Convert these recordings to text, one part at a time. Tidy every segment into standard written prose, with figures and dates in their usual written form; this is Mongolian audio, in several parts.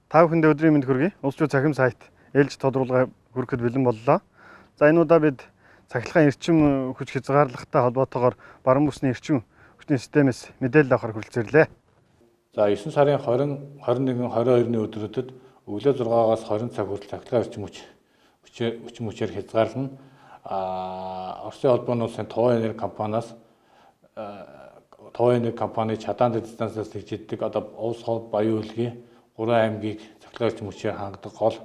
Та бүхэндээ өдрийн мэнд хүргэе. Улс төр цахим сайт ээлж тодруулга хүргэхэд бэлэн боллоо. За, энэ удаа бид цахилгаан эрчим хүч хязгаарлахтай холбоотойгоор баруун бүсний эрчим хүчний системээс мэдээлэл авахар хүрэлцэрлээ. За, 9 сарын 20, 21, 22-ны өдрүүдэд өглөө 6-аас 20 цаг хүртэл цахилгаан эрчим хүчээр хязгаарлана. Оросын холбооны улсын Товоо энерги компаниас, Товоо энерги компани Чадаан дэд станциас тэгжиддэг одоо Увс хов Баян улгийн 3 аймгийг цахилгаан эрчим хүчээр хангадаг гол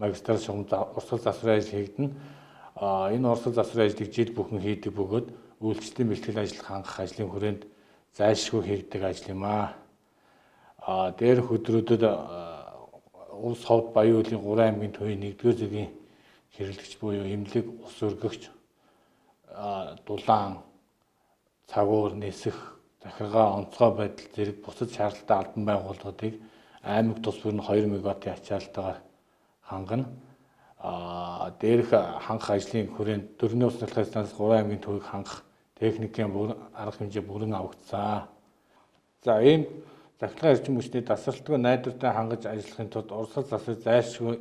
магистрал шугам урсгал засварын ажил хийгдэнэ. Энэ урсгал засварын ажлыг жил бүхэн хийдэг бөгөөд үйлчлэлийн бэлтгэл ажил хангах ажлын хүрээнд зайлшгүй хийгддэг ажил юм аа. Дээрх өдрүүдэд Увс ховд Баян улгийн 3 аймгийн төвийн 1-р зэргийн хэрэглэгч буюу эмнэлэг, ус өргөгч, дулаан, цагуур, нисэх, захиргаа, онцгой байдал зэрэг бусад шаардлагатай албан байгууллагуудыг аймаг тус бүр нь 2 мегаваттын ачаалтайгаар хангана. Дээрх хангах ажлын хүрээнд Дөрвний ус нялхай станц 3 аймгийн төвийг хангах техникийн арга хэмжээ бүрэн авагдсан. За, ийм цахилгаан эрчим хүчний тасралтгүй найдвартай хангаж ажиллахын тулд урсгал засвар зайлшгүй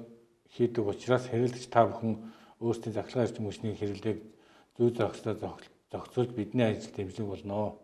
хийдэг учраас хэрэглэгч та бүхэн өөрсдийн цахилгаан эрчим хүчний хэрэглээг зүй зохистой зохицуулж бидний ажилд дэмжлэг болно.